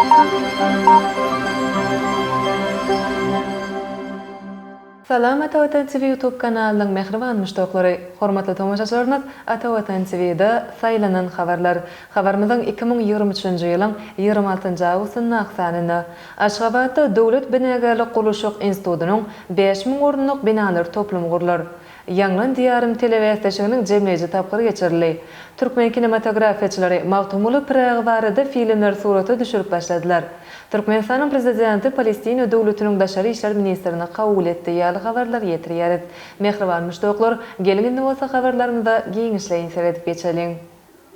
Salam Ata Watan TV YouTube kanalynyň mähriban muşdaklary! Hormatly tomaşaçylarymyz Ata Watan TV-da Saýlanan habarlar habarymyzyň 2023-nji ýylyň 26-njy awgustyndaky sanynda Aşgabatda Döwlet binagärlik gurluşyk institutynyň 5000 orunlyk binalar toplumy gurlar. Ýaňlan Diýarym telebäsleşiginiň jemleýji tapgyry geçirildi. Türkmen kinematografiýaçylary Magtymguly Pyragy barada filmleri surata düşürip başladylar. Türkmenistanyň Prezidenti Palestina döwletiniň daşary işler ministrini kabul etdi ýaly habarlary ýetirýäris. Mähriban muşdaklar, geliň indi bolsa habarlarymyza giňişleýin seredip geçeliň.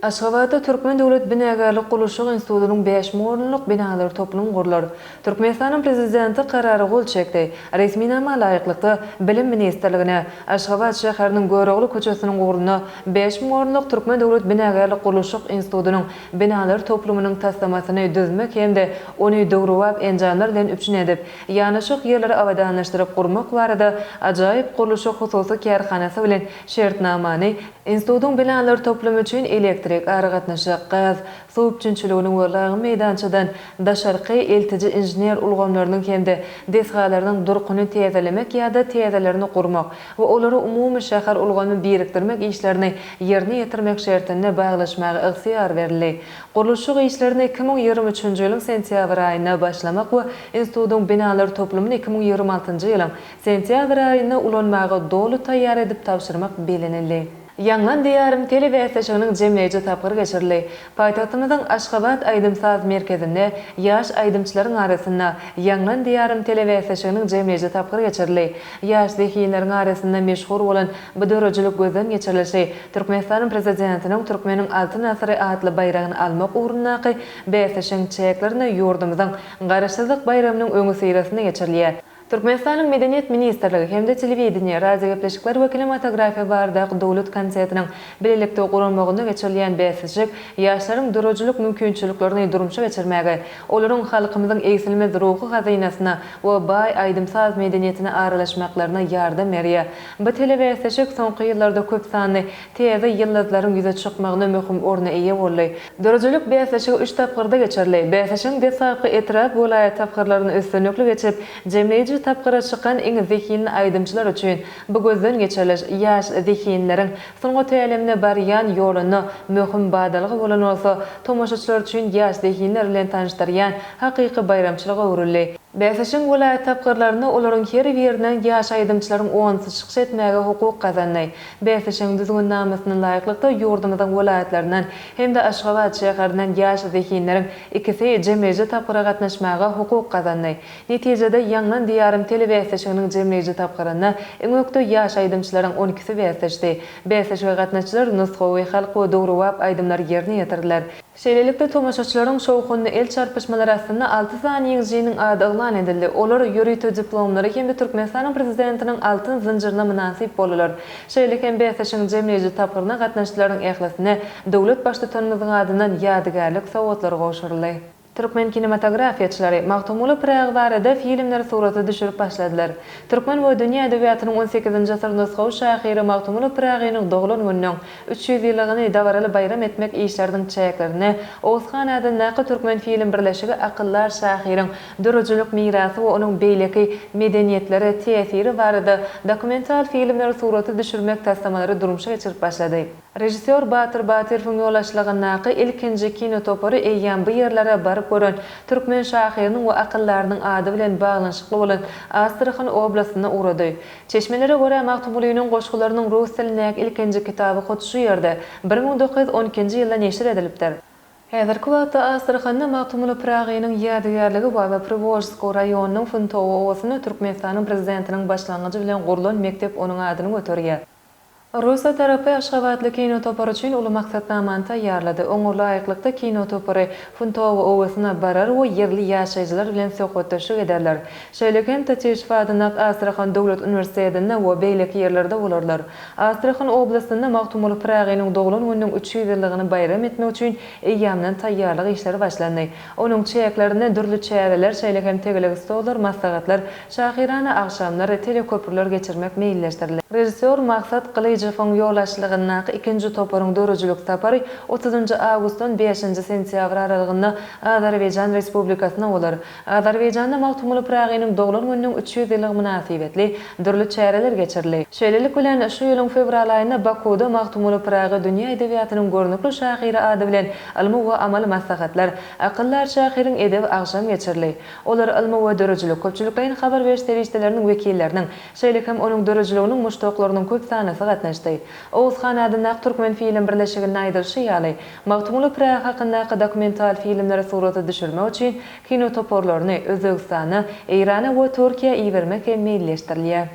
Aşgabatda Türkmen döwlet binagärlik gurluşyk institutynyň 5000 orunlyk binalar toplumy gurlar. Türkmenistanyň Prezidenti Karara gol çekdi. Resminama laýyklykda, Bilim ministrligine Aşgabat şäheriniň Görogly köçesiniň ugrunda 5000 orunlyk Türkmen döwlet binagärlik gurluşyk institutynyň binalar toplumynyň taslamasyny düzmek hem-de ony döwrebap enjamlar bilen üpjün edip, ýanaşyk ýerleri abadanlaşdyryp gurmak barada Ajaýyp gurluşyk hususy kärhanasy bilen şertnamany Institutyň binalar toplumy üçin elektrik, aragatnaşyk, gaz, suw üpjünçiliginiň we lagym meýdançadan daşarky eltiji inžener ulgamlarynyň hem-de desgalarynyň durkuny täzelemek ýa-da täzelerini gurmak we olary umumy şäher ulgamy birikdirmek işlerini ýerine ýetirmek şertinde baglaşmaga ygtyýar berildi. Gurluşyk işlerini 2023-nji ýylyň sentýabr aýynda başlamak we institutyň binalar toplumyny 2026-njy ýylyň Sentýabr aýynda ulanmaga doly taýýar edip tabşyrmak bellenildi. Ýaňlan Diýarym telebäsleşiginiň jemleýji tapgyry geçirildi. Paýtagtymyzyň Aşgabat aýdym-saz merkezinde ýaş aýdymçylaryň arasynda Ýaňlan Diýarym telebäsleşiginiň jemleýji tapgyry geçirildi. Ýaş zehinleriň arasynda meşhur bolan bu döredijilik gözden geçirilişi Türkmenistanyň Prezidentiniň Türkmeniň Altyn asyry atly baýragyny almak ugrundaky bäsleşigiň çäklerinde ýurdumyzyň Garaşsyzlyk baýramynyň öňüsyrasynda geçirilýär. Türkmenistanyň Medeniýet ministrligi hem-de Telewideniýe, radiogepleşikler we kinematografiýa baradaky döwlet komitetiniň bilelikde guramagynda geçirilýän bäsleşik ýaşlaryň döredijilik mümkinçiliklerini durmuşa geçirmäge, olaryň halkymyzyň egsilmez ruhy hazynasyna we baý aýdym-saz medeniýetine aralaşmaklaryna ýardam berýär. Bu telebäsleşik soňky ýyllarda köp sanly täze ýyldyzlaryň ýüze çykmagyna möhüm orna eýe boldy. Döredijilik bäsleşigi üç tapgyrda geçirildi. Bäsleşigiň deslapky etrap, welaýat tapgyrlaryny üstünlikli geçip, jemleýji tapgyra çykan iň zehinli aýdymçylar üçin bu gözden geçiriliş ýaş zehinleriň sungat älemine barýan ýolunda möhüm badalga bolan bolsa, tomaşaçylar üçin ýaş zehinler bilen tanyşdyrýan hakyky baýramçylyga öwrüldi. Bäsleşigiň welaýat tapgyrlarynda olaryň her birinden ýaş aýdymçylaryň onusy çykyş etmäge hukuk gazandy. Bäsleşigiň düzgünnamasyna laýyklykda, ýurdumyzyň welaýatlaryndan hem-de Aşgabat şäherinden ýaş zehinleriň ikisi jemleýji tapgyra gatnaşmaga hukuk gazandy. Netijede, Ýaňlan Diýarym telebäsleşiginiň jemleýji tapgyrynda iň ökde ýaş aýdymçylaryň on ikisi bäsleşdi. Bäsleşige gatnaşyjylar nusgawy, halk we döwrebap aýdymlary ýerine ýetirdiler. Şeýlelikde, tomaşaçylaryň şowhunly el çarpyşmalary astynda alty sany ýeňijiniň ady yglan edildi. Olar ýörite diplomlara hem-de Türkmenistanyň Prezidentiniň altyn zynjyryna mynasyp boldular. Şeýle hem bäsleşigiň jemleýji tapgyryna gatnaşyjylaryň ählisine döwlet Baştutanymyzyň adyndan ýadygärlik sowgatlary gowşuryldy. Türkmen kinematografiýaçylary Magtymguly Pyragy barada filmleri surata düşürip başladylar. Türkmen we dünýä edebiýatynyň on sekizinji asyr nusgawy şahyry Magtymguly Pyragynyň doglan gününiň 300 ýyllygyny dabaraly baýram etmek işleriniň çäklerinde Oguzhan adyndaky Türkmenfilm birleşigi akyldar şahyryň döredijilik mirasy we onuň beýleki medeniýetlere täsiri barada dokumental filmleri surata düşürmek taslamalary durmuşa geçirip başlady. Režissýor Batyr Batyrowyň ýolbaşçylygyndaky ilkinji kino topary eýýäm bu ýerlere baryp gören türkmen şahyrynyň we akyldarynyň ady bilen baglanyşykly bolan Astrahan oblastyna ugrady. Çeşmelere görä, Magtymgulynyň goşgularynyň rus dilindäki ilkinji kitaby hut şu ýerde, 1912-nji ýylda neşir edilipdir. Häzirki wagtda Astrahanda Magtymguly Pyragynyň ýadygärligi bar we Priwolžsk raýonynyň Funtowo obasynda Türkmenistanyň Prezidentiniň başlangyjy bilen gurlan mekdep onuň adyny göterýär. Russiýa tarapy aşgabatly kino topary üçin uly maksatnamany taýýarlady. Oňa laýyklykda kino topary Funtowo obasyna barar we ýerli ýaşaýjylar bilen söhbetdeşlik ederler. Şeýle hem Tatişew adyndaky Astrahan döwlet uniwersitetinde we beýleki ýerlerde bolarlar. Astrahan oblastynda Magtymguly Pyragynyň doglan gününiň 300 ýyllygyny baýram etmek üçin eýýämden taýýarlyk işleri başlandy. Onuň çäklerinde dürli çäreler, şeýle hem tegelek stollar, maslahatlar, şahyrana agşamlar, teleköprüler geçirmek meýilleşdirildi. Režissýor Maksat Gylyjow. Gylyjowyň ýolbaşçylygyndaky ikinji toparyň döredijilik sapary otuzynjy awgustdan bäşinji sentýabr aralygynda Azerbaýjan Respublikasyna bolar. Azerbaýjanda Magtymguly Pyragynyň doglan gününiň 300 ýyllygy mynasybetli dürli çäreler geçirildi. Şeýlelik bilen, şu ýylyň fewral aýynda Bakuwda Magtymguly Pyragy dünýä edebiýatynyň görnükli şahyry ady bilen ylmy we amaly maslahatlar, akyldar şahyryň edebi agşam geçirildi. Olar ylmy we döredijilik, köpçülikleýin habar beriş serişdeleriniň wekilleriniň, şeýle hem onuň döredijiliginiň muşdaklarynyň köp sanlysy gatnaşdy. Oguz han adyndaky Türkmenfilm birleşiginde aýdylyşy ýaly, Magtymguly Pyragy hakyndaky dokumental filmleri surata düşürmek üçin kino toparlaryny Özbegistana, Eýrana we Türkiýä ibermek hem meýilleşdirilýär.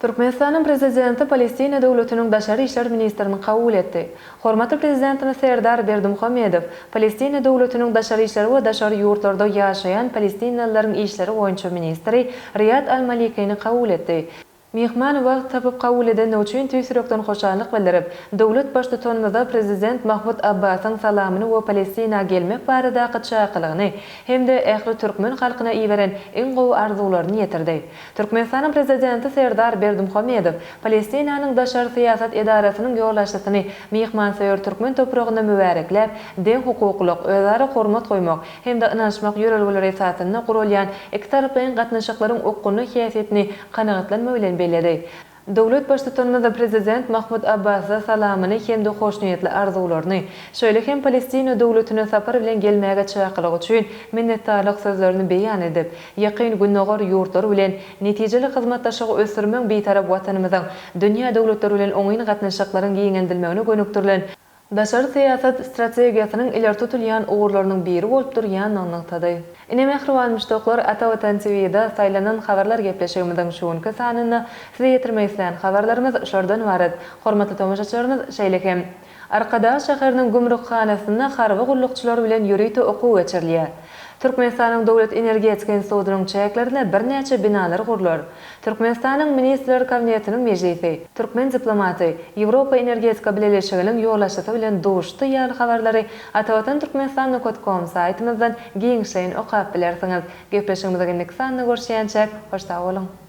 Türkmenistanyň Prezidenti Palestina Döwletiniň daşary işler ministrini kabul etdi. Hormatly Prezidentimiz Serdar Berdimuhamedow Palestina Döwletiniň daşary işler we daşary ýurtlarda ýaşaýan palestinalylaryň işleri boýunça ministri Riýad Al-Malikini kabul etdi. Myhmany wagt tapyp kabul edendigi üçin tüýs ýürekden hoşallyk bildirip, döwlet Baştutanymyza Prezident Mahmud Abbasyň salamyny we Palestina gelmek baradaky çakylygyny hem-de ähli türkmen halkyna iberen iň gowy arzuwlaryny ýetirdi. Türkmenistanyň Prezidenti Serdar Berdimuhamedow Palestinanyň daşary syýasat edarasynyň ýolbaşçysyny myhmansöýer türkmen topragynda mübärekläp, deňhukuklylyk, özara hormat goýmak hem-de ynanyşmak ýörelgeleri esasynda guralýan ikitaraplaýyn gatnaşyklaryň okgunly häsiýetini kanagatlanma bilen belledi. Döwlet Baştutanymyz Prezident Mahmud Abbasa salamyny hem-de hoşniýetli arzuwlaryny, şeýle hem Palestina Döwletine sapar bilen gelmäge çakylygy üçin minnetdarlyk sözlerini beýan edip, Ýakyn Gündogar ýurtlary bilen netijeli hyzmatdaşlygy ösdürmegiň Bitarap Watanymyzyň dünýä döwletleri bilen oňyn gatnaşyklaryň giňeldilmegine gönükdirilen daşary syýasat strategiýasynyň ileri tutulýan ugurlarynyň biri bolup durýandygyny nygtady. Ine, mähriban muşdaklar, Ata Watan TVda Saýlanan habarlar gepleşigimiziň şu günki sanynda size ýetirmek islän habarlarymyz şulardan ybarat. Hormatly tomaşaçylarymyz, şeýle hem, Arkadag şäheriniň gümrükhanasynda harby gullukçylar bilen ýörite okuw geçirilýär. Türkmenistanyň Döwlet energetika institutynyň çäklerinde birnäçe binalar gurlar. Türkmenistanyň Ministrler Kabinetiniň mejlisi, türkmen diplomaty Ýewropa Energetika Bileleşiginiň ýolbaşçysy bilen duşuşdy ýaly habarlary Atavatan Türkmenistan nokat kom saýtymyzdan giňişleýin okap bilersiňiz. Gepleşigimiziň indiki sanynda görüşýänçäk, hoş sag boluň!